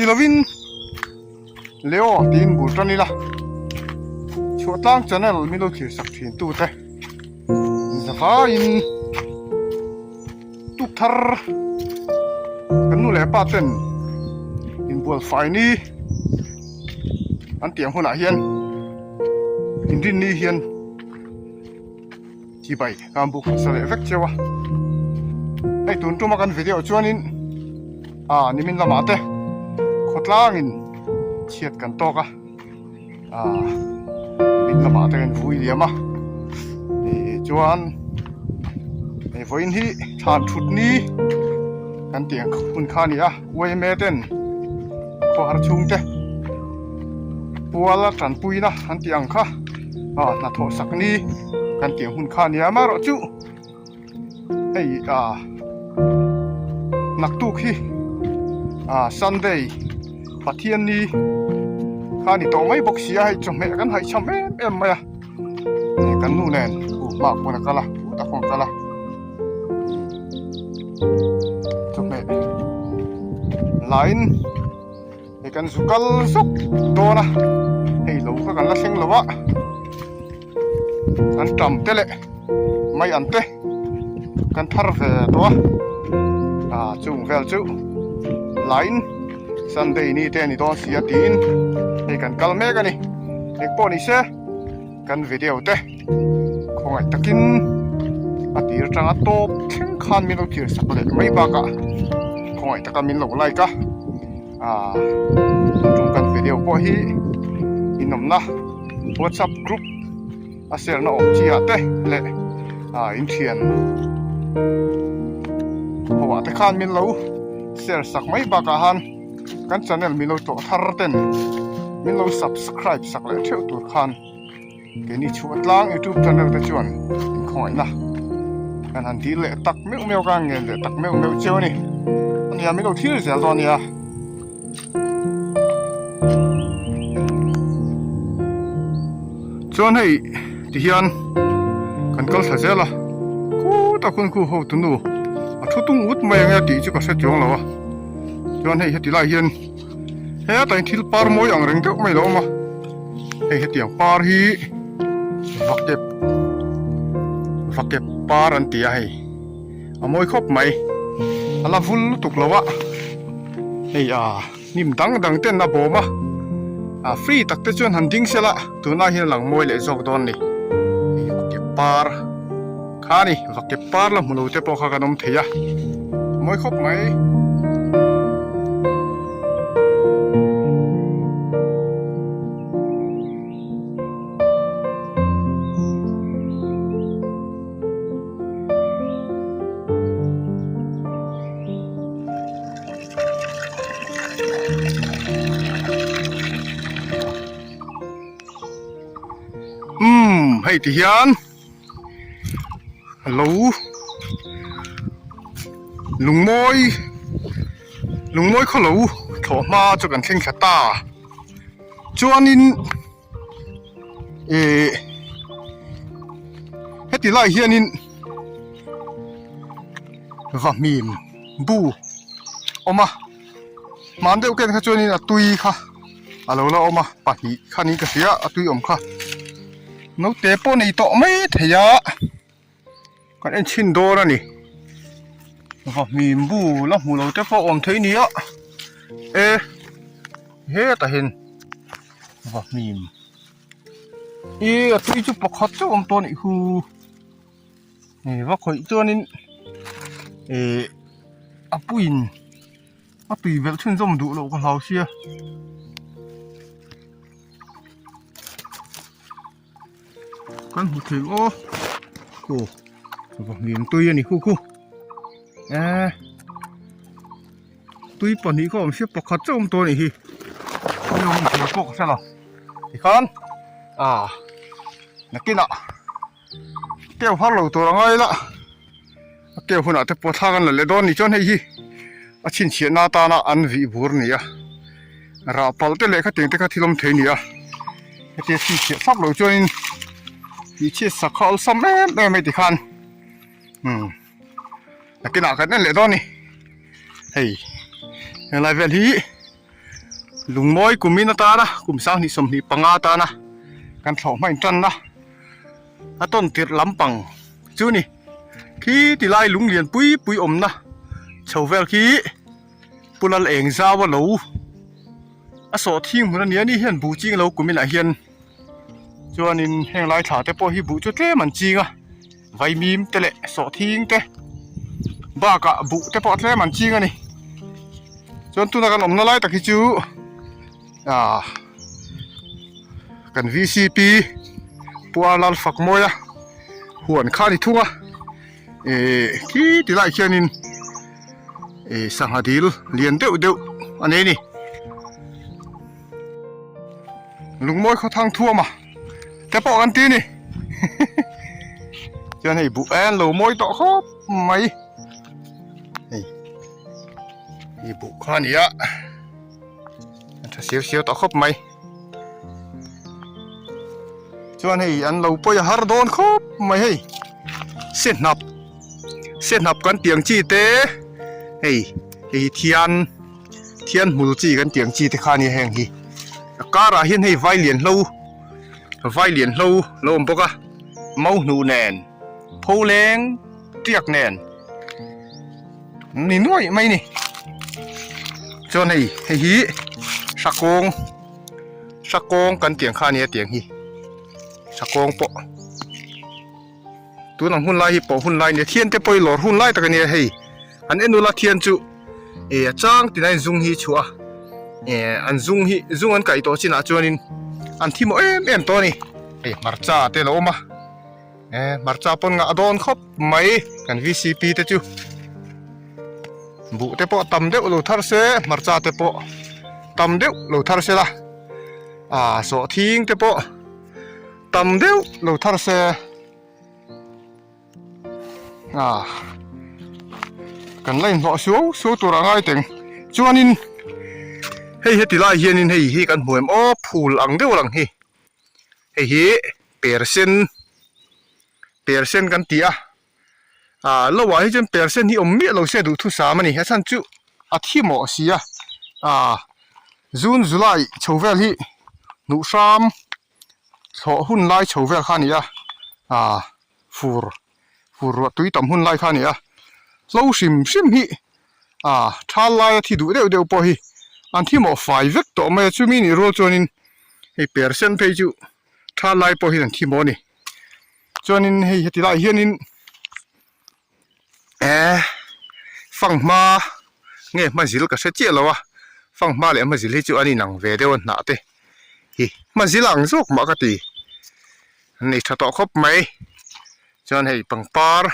Ti lovin Leo tiin bul tan ila Chhuahtlang channel min lo thlir sak thin tute zavaiin tuk thar kan nu leh pa ten inbual fai ni an tiang hunah hian inrinni hian chibai ka an buk hmasa leh vek cheu a hei tun tuma kan video chuanin ah nimin lamah te khawtlangin chhiat kan tawk a ah nimin lamah te kan vui liam a ih chuan hei vawiin hi thlan thut ni kan tih ang hun kha a ni a uaime ten khawhar chhungte puala tanpuina an tih ang kha ah hnathawh sak ni kan tih ang hun kha a nia amaherawhchu hei ah naktuk hi ah Sunday Pathian ni kha a ni tawh mai bawk si a hei chawhmeh kan haihchham em em mai a kan nu nen hma pawn a kal a kut a khawn kal a chawhmeh laiin. Hei kan zu kal zawk dawn a hei lo kha kan la thleng lo a an tam te leh mai an te kan thar ve tawh a ah chung vel chu line sunday ni te a ni dawn si a tiin hei kan kal mek a ni engpawh ni se kan video te khawngaih takin a tir atanga tawp thleng khan min lo thlir sak leh mai bakah khawngaih taka min lo like a ah tum kan video pawh hi inawmna whatsapp group a share na awm chi ah te leh ah inthian ho ah te khan min lo share sak mai bakah han kan channel min lo tlawh thar ten min lo subscribe sak leh theuh tur khan. Keini chhuah tlang youtube channel te chuan inkhawngaihna kan han dil leh tak meuh meuh ka ngen leh tak meuh meuh cheu a ni ania min lo thlir zel dawn ania chuan hei tihian kan kal thla zel a khutah khuan khu ho tunu a thu tung ut mai ang e tih chu ka hre chuang lo a chuan hei heti lai hian Hetah hian thil par mawi ang reng deuh mai a lo awm a hei hetiang par hi vakep vakep par an ti a hei a mawi khawp mai a la vul lutuk lo a hei ah hnim dang dang ten a bawm a ah free tak te chuan han ding sela tunlai hian a lang mawi leh zawk dawn a ni hei vakep par kha a ni vakep par la hmu lo te pawh kha kan awm thei a mawi khawp mai. Umm hei ti hian lo lungmawi lungmawi khaw lo thlawh hma chu kan thleng thla ta chuanin ih heti lai hianin vahmim bu awm a hman deuh ken kha chuanin a tui kha a lo la awm a pahnih kha niin ka hria a tui awm kha naute pawh nei tawh mai thei a kan en chhin dawn a ni vahmim bu la hmu lo te pawh awm thei nia e hetah hian vahmim ih a tui chu pakhat chauh awm tawh a nih hu. Hei va khawih chuanin ih a puiin a tui belh chhunzawm duh loh ka hlau sia. Kan hmu thei aw aw va hlim tui a ni khu khu eee tui pahnih kha awm sia pakhat chauh awm tawh a nih hi tui awm thei pawh ka hre lo tikhan ah nakinah. Keu har lo tur a ngai la a keu hunah te pawh thlak an la leh dawn ni chuan hei hi a chhinchhiahna atana an vih bur a ni a rah palh te leh khatiang te kha thil awm thei a ni a hetia chhinchhiah thlap loh chuanin tih chhiat sak kha awlsam em em mai tikhan umm nakinah kan en leh dawn a ni hei helai vel hi. Lungmawi kumin atana kum 2025 atana kan thlawh hma intanna a tawn tirh lampang chu ni. Khi tilai lung lian pui pui awmna chho vel khi Pu Lal eng zau a lo a sawh thing hmun a nia ni hian buh ching lo kuminah hian chuanin heng lai thla te pawh hi buh chu tlem an ching a vaimim te leh sawhthing te bakah buh te pawh tlem an ching a ni chuan tuna kan awmna lai tak hi chu ah kan V_C_P Pu Arlal Fakmawia huan kha a ni thung a eh khi ti lai khianin eh sangha dil lian deuh deuh a nei a ni. Lungmawi khawthang thuama te pawh kan ti a ni chuan hei buh en lo mawi tawh khawp mai hei hei buh kha a ni a a tha siau siau tawh khawp mai chuan hei an lo pawi a har dawn khawp mai hei se hnap se hnap kan tiang chi te hei hei thian. Thian hmul chi kan tih ang chi te kha ania heng hi a karah hian hei vai lian hlo vai lian hlo lo awm bawk a mau hnuh nen pho leng tiak nen ni nuaih mai a ni chuan hei hei hi hrakawng hrakawng kan tih ang kha ania tiang hi hrakawng pawh. Tun ang hun lai hi pawh hun lai nia thian te pawh hi lawr hun lai tak a nia hei an en ula thian chu eh a chang tina in zung hi chhuah a eh an zung hi zung an kaih tawh chinah chuanin an thi mawh em em tawh a ni hei hmarcha te a lo awm a eh hmarcha pawn ngah dawn khawp mai kan V_C_P te chu buh te pawh tam deuh lo thar se hmarcha te pawh tam deuh lo thar se la ah sawhthing te pawh. Tam deuh lo thar se ah kan la inhlawh suau suau tur a ngai teng chuanin hei heti lai hianin hei hi kan hmu em aw phul ang deuh lang hi hei hi per sen per sen kan ti a ah lo ah hi chuan per sen hi awm miah lo se duhthusam a ni a chhan chu a thi mawh si a ah June July chho vel hi hnuh hram. Thlawh hun lai chho vel kha a ni a, ah fur fur ruah tui tam hun lai kha a ni a, hlo hrim hrim hi ah thal laia thi duh deuh deuh pawh hi an thi mawh fai vek tawh mai a, chumi nih rual chuanin hei per sen phei chu thal lai pawh hian an thi mawh a ni. Chuanin hei heti lai hianin eh fanghma nge hmazil ka hre chiah lo a fanghma leh hmazil hi chu an inang ve deuh a hnah te hi hmazil ang zawk mah ka ti an nei tha tawh khawp mai chuan hei pangpar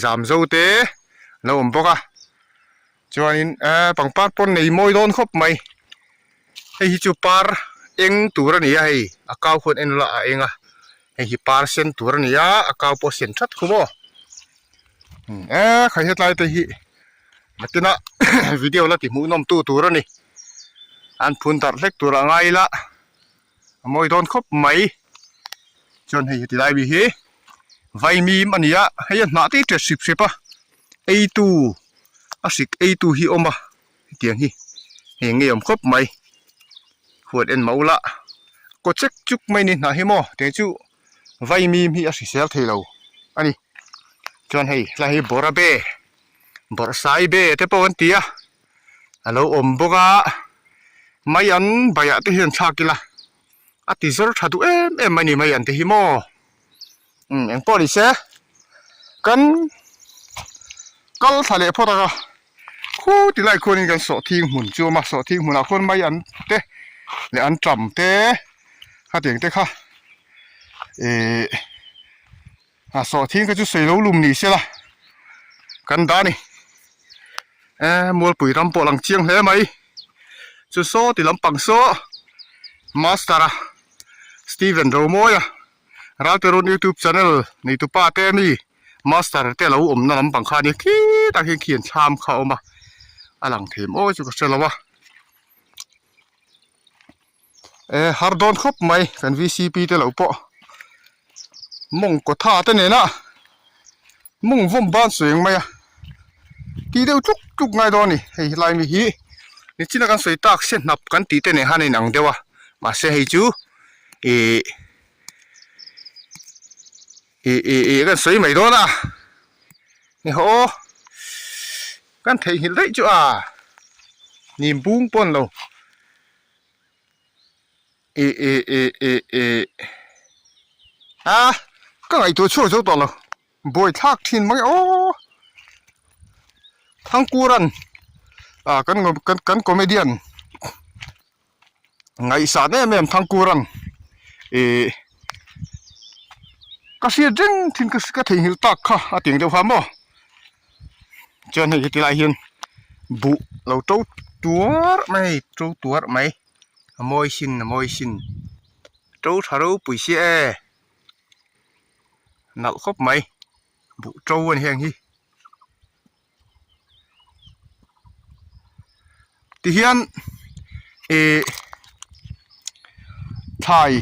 zam zo te a lo awm bawk a chuanin eh pangpar pawh nei mawi dawn khawp mai hei hi chu par eng tur a ni a hei a kau khuan en ula a eng a hei hi par sen tur a ni a a kau pawh a sen that khum aw eh khai hetlai te hi nakinah video la ti hmuh nawm tu tur a ni an phun darh hlek tur a ngai ila a mawi dawn khawp mai chuan hei heti lai mi hi vaimim a ni a hei a hnah te hi ṭet hrip hrep a eitu a hrik eitu hi a awm a hetiang hi hei ngei awm khawp mai huat en mah ula kaw chek chuk mai ni hnah hi maw tiang chu vaimim hi a hrisel thei lo a ni chuan hei helai hi bawrh a be bawrh sai be te pawh an ti a a lo awm bawk a mai an baiah te hian thlak ila a ti zawr tha duh em em mai a ni mai an te hi maw. Umm eng pawh ni se kan kal thla leh phawt ang a khu ti lai khuanin kan sawhthing hmun chu a awm a sawhthing hmunah khuan mai an te leh an tam te khatiang te kha ihh a sawhthing kha chu sawi lo lum ni sela kan dah a ni eh mualpui ram pawh a lang chiang hle mai chu saw ti lampang saw master a Steven Romawia. Ralterun youtube channel neitu pa te ami master te lo awmna lampang kha a nia khitah khian khi an thlam kha a awm a a lang thei mawi chu ka hre lo a eh har dawn khawp mai kan V_C_P te lo pawh mawng kaw tha te nena mawng vawm ban sawi ang mai a tih deuh tluk tluk ngai dawn a ni hei helai mi hi. Nichina kan sawi tak se hnap kan tih te nen khan a inang deuh a, mahse hei chu ih ih ih ih kan sawi mai dawn a, ni haw kan theihnghilh daih chu a, nim bung pawh a ni lo. Ih ih ih ih ih a ka ngaihtuah chhuak zo tawh lo buai thlak thin mai aw Thangkuran ah kan kan kan comedian ngaihsan em em Thangkuran ih ka hriat reng thin ka ka theihnghilh tak kha a tih ang deuh kha maw. Chuan hei heti lai hian buh lo to tuar mai a ni to tuar mai a mawi sin a mawi sin to tha ropui sia e nalh khawp mai buh to a ni heng hi tihian ih thlai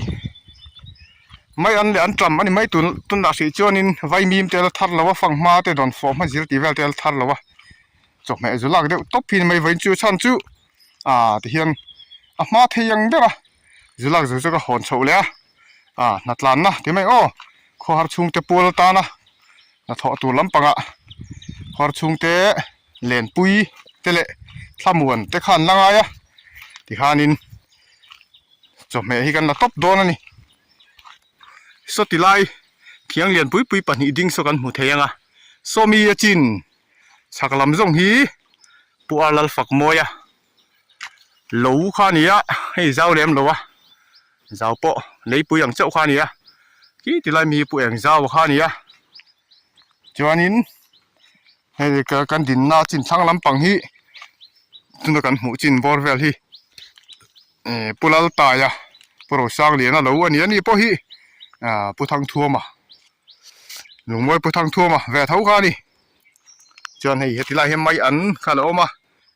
mai an leh an ṭam a ni mai tun tunah hrih chuanin vaimim te la thar lo a fanghma te dawn fawh hma zir tih vel te la thar lo a chawhmeh zu lak deuh tawp hi ni mai vawiin chu chhan chu ah tihian a hma thei ang ber a zu lak zo chu ka hawn chhoh leh a ah hnatlanna ti mai aw khawhar chhungte pual atana hnathawh tur lampangah khawhar chhungte lenpui te leh thlamuan te kha an la ngai a tikhanin chawhmeh hi kan la tawp dawn a ni sawti lai thiang lian pui pui pahnih ding saw kan hmu thei ang a sawmi a chin chhak lam zawng hi Pu Ar Lalfakmawia lo kha a ni a hei zau lem lo a zau pawh leipui ang chauh kha a ni a khi ti lai mi hi Pu Eng Zau kha a ni a chuanin hei kan dinna chin thlang lampang hi tuna kan hmuh chin bawr vel hi eh Pu Laltaia Pu Rosangliana lo a ni a ni pawh hi ah Pu Thangthuama Lungmawi Pu Thangthuama ve tho kha a ni. Chuan hei heti lai hian mai an kha a lo awm a,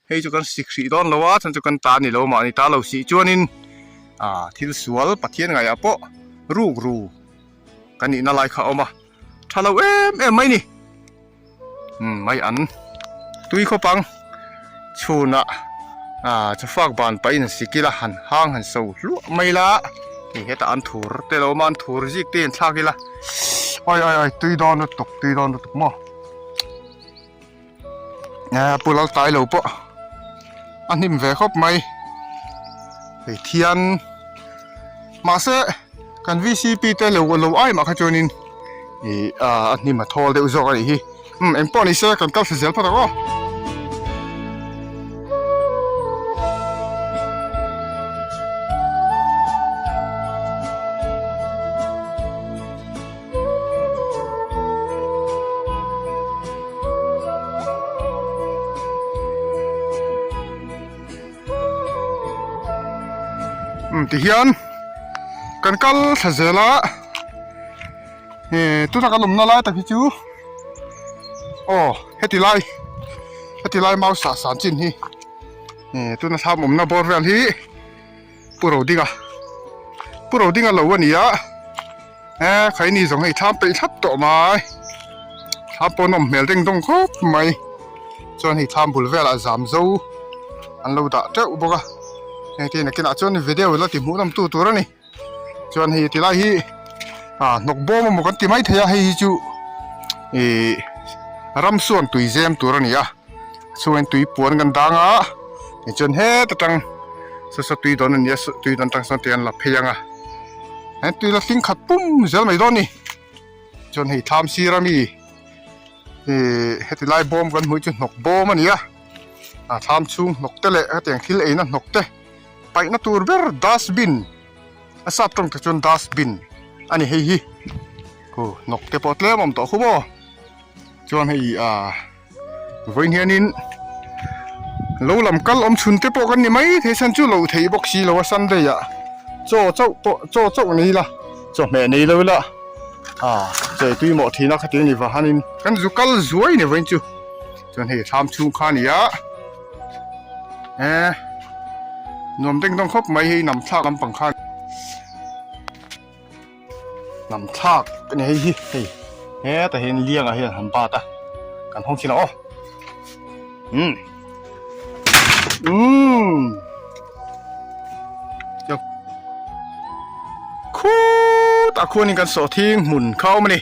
hei chu kan sik hrih dawn lo a, chuan chu kan ta a ni lo mahni ta lo sih chuanin ah thil sual Pathian ngaiah pawh ruk ru kan nihna lai kha a awm a, tha lo em em mai ni. Umm mai an tui khawp ang chhunah ah chawfak ban pahin han sik ila han hang han so hluah mai ila hei hetah an thur te lo awm a an thur zik te in thlak ila ai ai ai tui dawn lutuk tui dawn lutuk maw. Aa pu lal tai lo pawh a hnim ve khawp mai hei thian mahse kan vcp te lo lo ai mah kha chuanin ih a hnim a thawl deuh zawk a nih hi umm engpawh ni se kan kal thla zel phawt ang aw. Umm tihian kan kal thla zel a eh tuna kan awmna lai tak hi chu aw heti lai heti lai mau sah san chin hi eh tuna thlam awmna bawr vel hi Pu Rodinga Pu Rodinga lo a ni a. E khaini zawng hei thlam peih thlap tawh mai thlam pawh nawm hmel deng dawng khawp mai chuan hei thlam bul velah zam zo an lo dah teuh bawk a heng te nakinah chuan video la ti hmuh nawm tu tur a ni chuan hei tilai hi ah hnawk bawm emaw kan ti mai thei a hei hi chu ih ram suan tui zem tur a ni a chhungin tui puan kan dang a tichuan heta tang saw saw tui dawn a ni a tui dawn tang sawn tui an la phei ang a. He tui la hling khat pum zel mai dawn a ni chuan hei thlam sir ami ihh heti lai bawm kan hmuh hi chu hnawk bawm a ni a a thlam chhung hnawk te leh hetiang thil eina hnawk te paihna tur ber dustbin a sap tawng te chuan dustbin a ni hei hi khu hnawk te pawh tlem a awm tawh khu maw chuan hei ah. Vawiin hianin lo lam kal awm chhun te pawh kan ni mai thei chhan chu lo theih bawk si lo a Sunday ah chaw chauh pawh chaw chauh nei ila chawhmeh nei lo ila ah chei tui mawh thin a khatiang ni va hanin kan zu kal zuai ni vawiin chu chuan hei thlam chhung kha a ni a eh nuam deng dawng khawp mai hei nam thlak lampang khan. Hnam thlak a ni hei hi hei hetah hian liangah hian han bat a kan hawng thin ang aw umm. Umm. Khutah khuanin kan sawhthing hmun kha a awm a ni.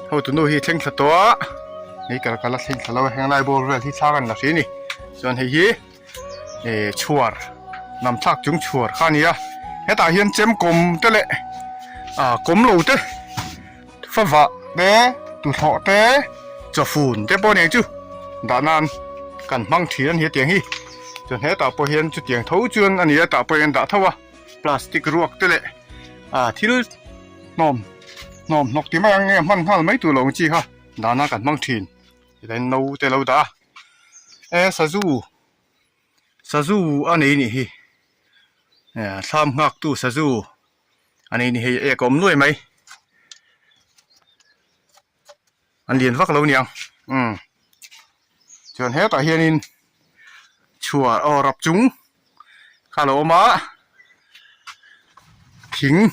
Hotu nu hi thleng thla tawh a, hei kal kal a thleng thla lo a, heng lai bawr vel hi thla kan la hri a ni. Chuan hei hi eh chhuar lam thlak chung chhuar kha a ni a, hetah hian chem kawm te leh ah kawm lo te favah te tuthlawh te chawfun te pawh a ni ang chu dah nan kan hmang thin a ni hetiang hi. Chuan hetah pawh hian chutiang tho chuan a ni a, tah pawh hian dah tho a. Plastic ruak te leh ah thil hnawm hnawm hnawk ti mai ang nge hman nghal mai tur lo ang chi kha dana kan hmang thin tihian no te lo dah a e sazu sazu a nei nih hi eh thlam nghak tu sazu a nei ni hei ek a awm nuai mai an lian vak lo niang umm chuan hetah hianin chhuar aw rap chung kha a lo awm a thing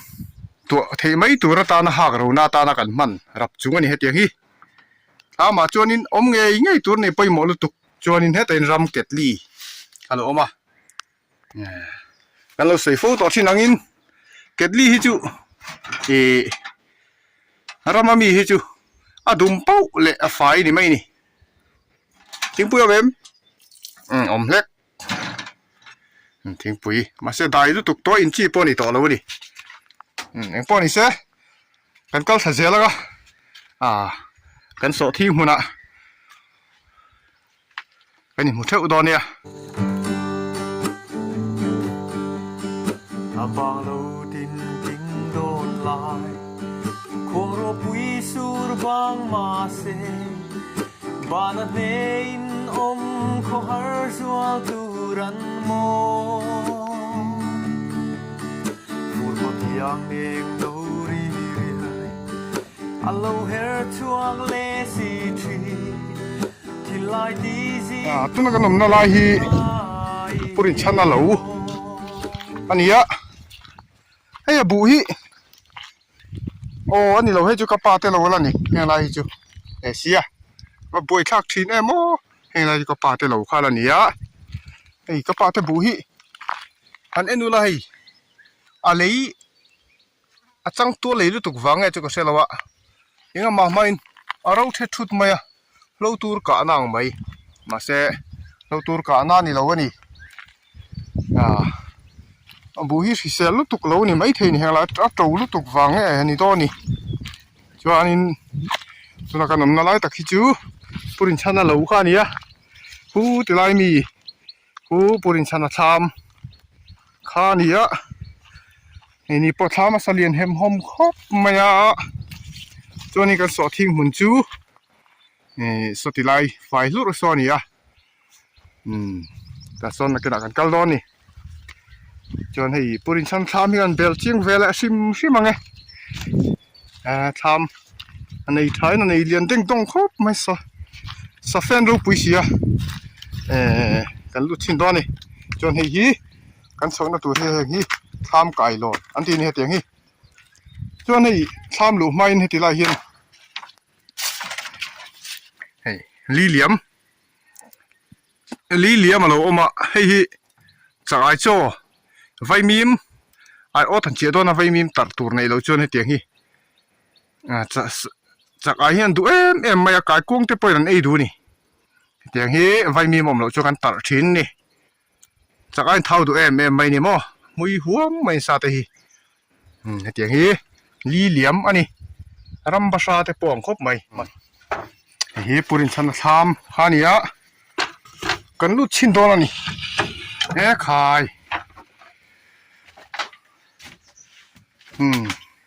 tuah theih mai tur atana hak rona atana kan hman rap chung a ni hetiang hi amah chuanin awm ngei ngei tur a ni pawimawh lutuk chuanin hetah hian ram ketli a lo awm a kan lo sawi fo tawh thin angin ketli hi chu ih rama mi hi chu a dum pauh leh a fai ni mai a ni thingpui awm em umm awm hlek thingpui mahse dai lutuk tawh in chi pawh a ni tawh lo a ni umm engpawh ni se kan kal thla zel ang a ah kan sawhthing hmunah. Kan inhmu theuh dawn nia. A bang lo tin ting dawn lai khuang ropui sur bang mah se ban a hne in awm khaw har zual tur an maw fur khaw thiang eng lo ri riai a lo her chhuak leh si thin. Ah tuna kan awmna lai hi purin chhan a lo a ni a hei a buh hi aw a ni lo hei chu ka pa te lo la ni heng lai hi chu e sia va buai thlak thin em aw heng lai hi ka pa te lo kha la ni a hei ka pa te buh hi han en ula hei a lei a changtu a lei lutuk vang nge chu ka hre lo a engemaw hmain a ro the thut mai a hlo tur kahna ang mai mahse hlo tur kahna a ni lo a ni ah a buh hi hrisel lutuk lo a ni maithei a ni heng lai a to lutuk vang nge a ni dawn a ni chuanin tuna kan awmna lai tak hi chu pu rinchhana lo kha a ni a pu tilai mi pu pu rinchhana thlam kha a ni a hei ni pawh thlam a sa lian hem hawm khawp mai a chuanin kan sawhthing hmun chu ihh sawti lai fai hlurh saw a ni a umm tah sawn nakinah kan kal dawn a ni chuan hei pu rinchhan thlam hi an bel chiang vel a hrim hrim ang e ah thlam a nei tha in a nei lian deng dawng khawp mai sa sa fan ropui si a ehh kan lut chhin dawn a ni chuan hei hi kan chhohna tur hi heng hi thlam kai lawn an tih a ni hetiang hi chuan hei thlam luh hmain heti lai hian hei li liam li liam a lo awm a hei hi chak ai chaw vaimim ai awt han chiah dawn a vaimim tarh tur neih loh chuan hetiang hi ah chak ai hian duh em em mai a kaikuang te pawhin an ei duh a ni hetiang hi vaimim awm loh chuan kan tarh thin a ni. Chak a inthau duh em em mai ni maw hmui huam mai sa te hi umm hetiang hi li liam a ni ram bahra te pawh ang khawp mai hei hi purin chhan a thlam kha a ni a kan lut chhin dawn a ni he khai umm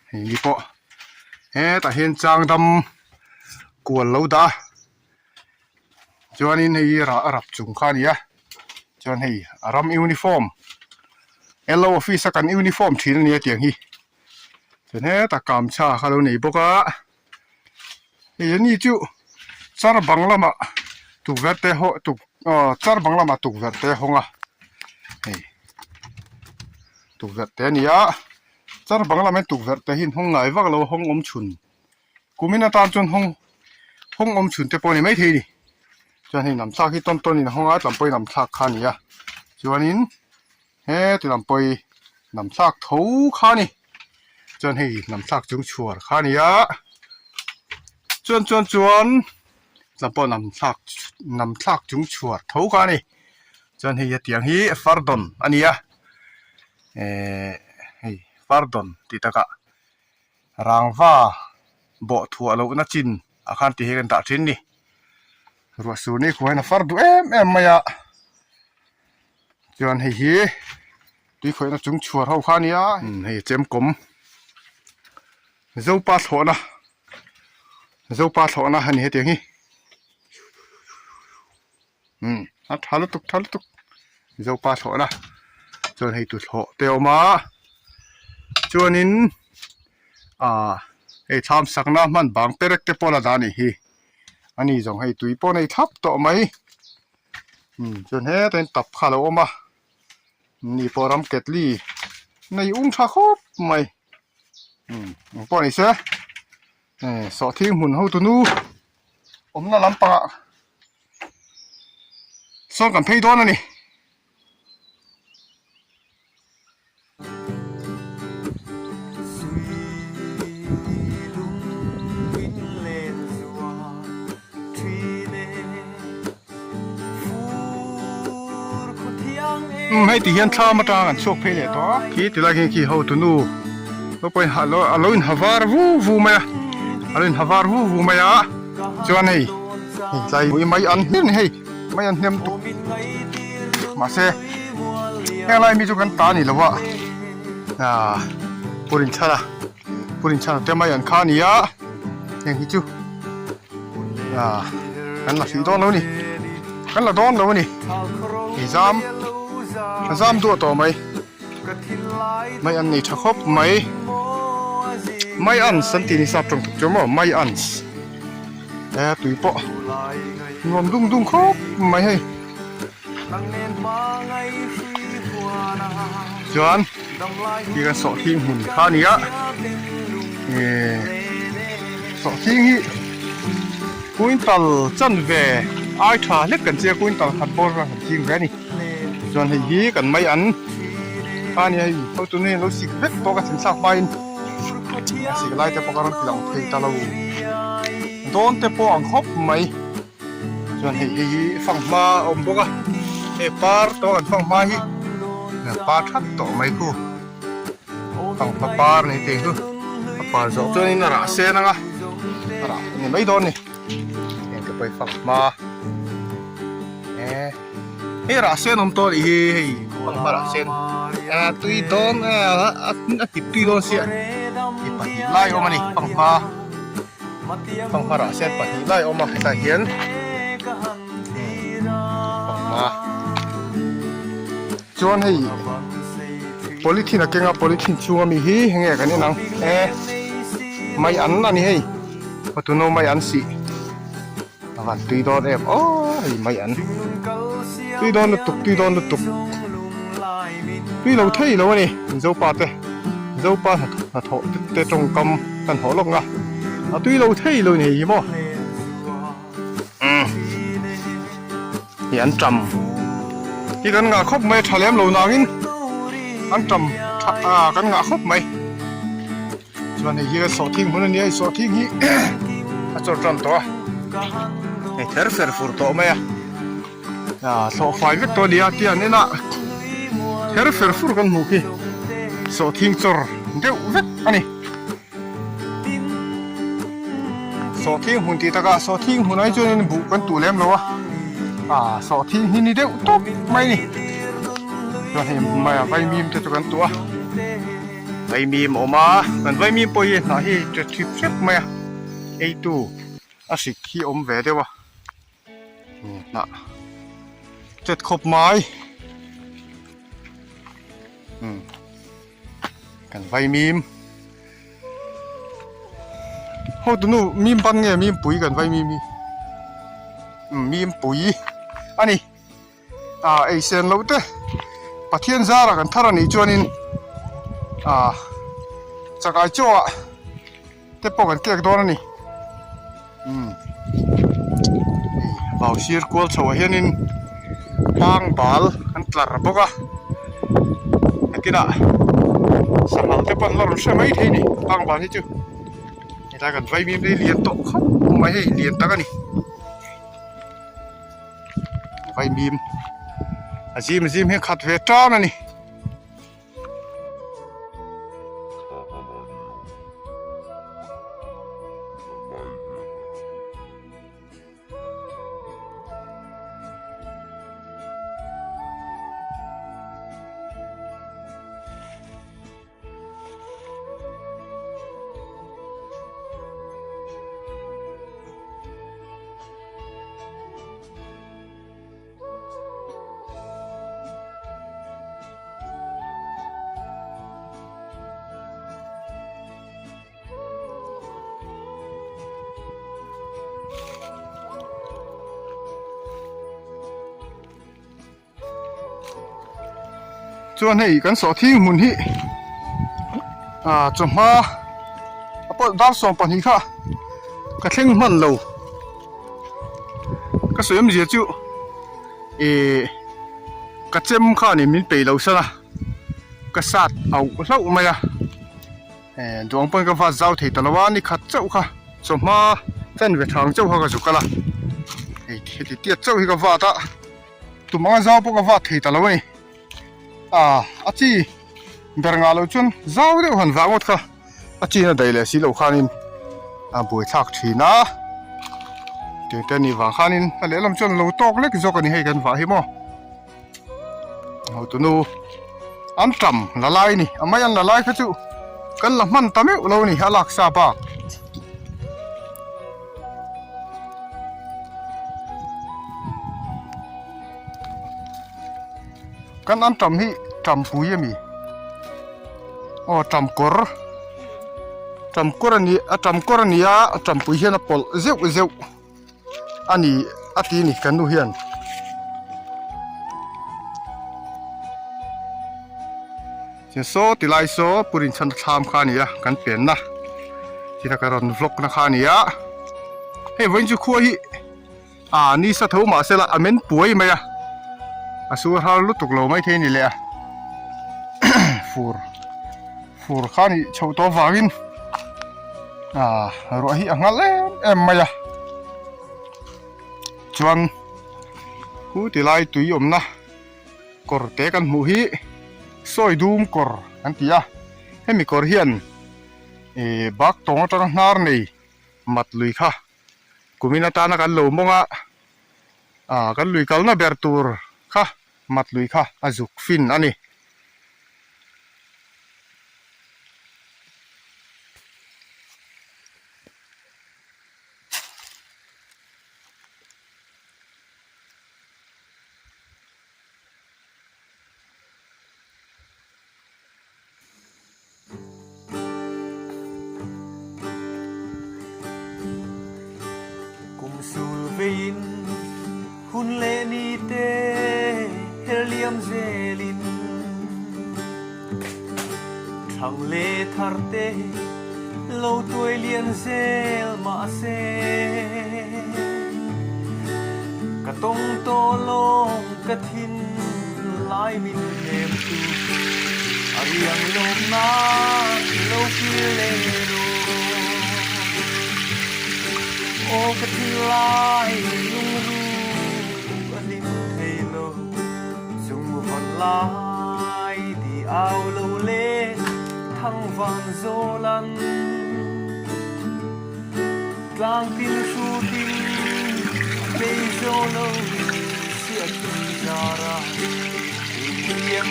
hei ni pawh hetah hian chang dam kual lo dah a. Chuanin hei hi rah a rap chung kha a ni a chuan hei a ram uniform L O office a kan uniform thin a nia tiang hi chuan hetah kamchha kha lo nei bawk a hei a ni chu char bang lamah tukverh te haw tuk aw char bang lamah tukverh te a hawng a hei tukverh te a ni a char bang lamah hian tukverh te hi an hawng ngai vak lo a hawng awm chhun. Kumin atan chuan hawng hawng awm chhun te pawh a ni maithei a ni. Chuan hei nam thlak hi tawn tawn in a hawng a tlam pawhin nam thlak kha a ni a chuanin heti lam pawh hi nam thlak tho kha a ni chuan hei nam thlak chung chhuar kha a ni a chuan chuan chuan tlam pawh nam thlak nam thlak chung chhuar tho kha a ni chuan hei hetiang hi fardawn a ni a ehh hei fardawn tih takah rangva bawh thuah lohna chin ah khan ti hi kan dah thin a ni ruah sur ni khuain a far duh em em mai a chuan hei hi tui khawihna chung chhuar ho kha a nia hei chemkawm zopa thlawhna zopa thlawhna a ni hetiang hi umm a tha lutuk tha lutuk zopa thlawhna chuan hei tuthlawh te a awm a chuanin ah hei thlam sakna hman bang perek te pawh a la dah a nih hi ani zawng hei tui pawh a nei thlap tawh mai umm chuan hetah hian tap kha a lo awm a ni pawh ram ketli nei ung tha khawp mai umm engpawh ni se sawhthing hmun hotu nu awmna lampangah sawn kan phei dawn a ni. Umm hei ti hian thlam atang an chhuak phei leh tawh a khi tilai khian khi hotu nu pawhin a lo inha var vu vu mai a a lo inha var vu vu mai a chuan hei hei tlai ui mai an hnem hei mai an hnem tuk mahse heng lai mi chu kan ta ni lo a ah purin chhana purin chhana te mai an kha a ni a heng hi chu ah kan la hrih dawn lo a ni kan la dawn lo a ni hei zam a zam duah tawh mai. Mai an nei tha khawp mai mai ans an tih ni sap tawng thawk chu maw mai ans e tui pawh nuam dung dung khawp mai hei chuan khi kan sawhthing hmun kha a ni a eh sawhthing hi quintal chanve ai tha hlek kan che quintal khat bawr kan ching ve a ni. Chuan hei hi kan mai an a ni hei hotu nu hian lo sik vek tawk a thlen thlak hmain a sik lai te pawh a rawn ti lang thei ta lo dawn te pawh ang khawp mai chuan hei hei hi fanghma a awm bawk a hei par tawh kan fanghma hi par that tawh mai khu fanghma par ni tih chu a par zawh chuanin a rah sen ang a a rah ni mai dawn a ni heng te pawh hi fanghma eh. Hei rah sen awm tawh anih hi hei pangpar rah sen ah tui dawn a a tip tui dawn sia ti pahnih lai awm a ni panghma panghma rah sen pahnih lai awm a hetah hian panghma chuan hei polythene a keng a polythene chhung ami hi enge kan en ang e mai an a ni hei hotuno mai an sih. A van tui dawn em aw hei mai an tui dawn lutuk tui dawn lutuk tui lo thei lo a ni zopa te zopa hnathawh te tawngkam kan hawh lawk nga a tui lo thei lo ni hei hi maw umm hei an tam hi kan ngah khawp mai a tha lem lo nangin an tam tha ah kan ngah khawp mai. Chuan hei hi sawhthing hmun a nia, hei sawhthing hi a chawr tan tawh a, hei ther fer fur tawh mai a, ah thlawh fai vek tawh a ni a tiang inah ther fer fur kan hmuh khi sawhthing chawr deuh vek a ni. Sawhthing hmun tih takah sawhthing hmun ai chuanin buh kan tuh lem lo a, ah sawhthing hi ni deuh tawp mai a ni, chuan hei mai a vaimim te chu kan tuh a. Vaimim a awm a, kan vaimim pawh hi hnah hi ṭe ṭhip hrep mai a, eitu a hrik hi a awm ve deuh a, hnah chet khawp mai umm kan vaimim ho tunu mim ban nge mim pui kan vaimim hi umm mim pui a ni. Ah ei sen loh te Pathian zara kan thar a nih chuanin ah chakai chaw ah te pawh kan kek dawn a ni umm hei Vau sir kual chho ah hianin hang bal an tlar bawk a nakinah sanghal te pawh an la rawn hre mai thei a ni hang bal hi chu hetlai kan vaimim hi lian tawh khawp mai hei lian tak a ni vaimim a zim zim hi a khat ve tan a ni. Chuan hei kan sawhthing hmun hi ah chawhma a pawlh dar 12 kha ka thleng hman lo ka sawi awmzia chu ih ka chem khan in min peih lo san a ka sat auh hlauh mai a. Duang pawn ka vat zau thei ta lo a, ni khat chauh kha chawhma fan ve thang chauh kha ka zu kal a, hei heti tiat chauh hi ka vat a, tum anga zau pawh ka vat thei ta lo a ni, ah a chi ber ngah loh chuan zau deuh han vah ngawt kha a chin a daih leh si loh khanin a buaithlak thin a, tiang te a nih vang khanin a lehlam chuan lo tawk lek zawk a ni hei kan vah hi maw. Hotunu an tam la lai a ni a mai an la lai kha chu kan la hman ta meuh lo a ni a lak sa bak. Kan an tam hi tam pui a mi aw tam kawr tam kawr a ni a tam kawr a ni a tam pui hian a pawlh zeuh zeuh. A ni a ti ni kan nu hian. Chuan saw ti lai saw pu Rinchhana thlam kha a ni a kan penna chita ka rawn vlog na kha a ni a hei vawiin chu khua hi ah ni sa tho mahse la a men puai mai a a sur har lutuk lo maithei a ni leh a fur. Fur kha nih chhoh tawh avangin ah ruah hi a nghal em em mai a chuan khu ti lai tui awmna kawr te kan hmuh hi sawi dum kawr an ti a hemi kawr hian ih bak tawng atanga hnar nei mat lui kha kumin atana kan lo mawng a ah kan lui kalna ber tur kha mat lui kha a zuk fin a ni. Kum sul veiin hun leh ni te her liam zelin Thang leh thar te lo tuai lian zel mahse Ka tawng tawh lawng ka thin lai min hnem tu a riang lawm nan lo kir leh rawh. Aw ka thin lai lungruk a hlim thei lo chung vawn lai di au lo le thang van zawl an. Tlang tin hrutin tlei zo lo chhiat tum zar a hliam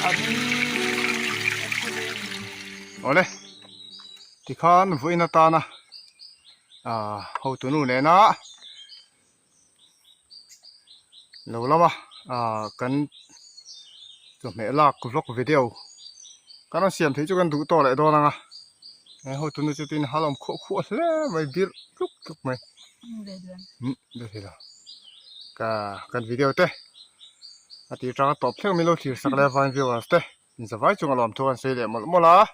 a ri a thu leh. Awle, tikhan vawiin atana ah hotunu nena lo lama ah kan chawhmeh lak vlog video kan rawn siam theih chu kan duh tawh leh dawn ang a he hotunu chu tin hal awm khuah khuah hle mai bir tluk tluk mai ka kan video te a tih tang a tawp thleng min lo thlir sak leh vine viewers te inzavai chunga lawmthu kan sawi leh mawlh mawlh a.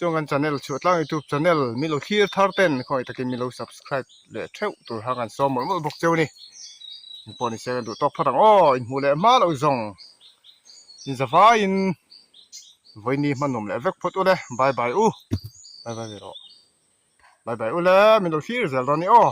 Chuan kan channel chhuah tlang youtube channel min lo thlir thar ten khawngaih takin min lo subscribe leh theuh tur kha kan sawm mawlh mawlh bawk cheu a ni. In pawh ni se kan duh tawk phawt ang aw, in hmuh leh hma loh zawng in za vaiin vawiini hmanawm leh vek phawt ule bye bye u, bye bye ve rawh, bye bye ule min lo thlir zel dawn a ni aw.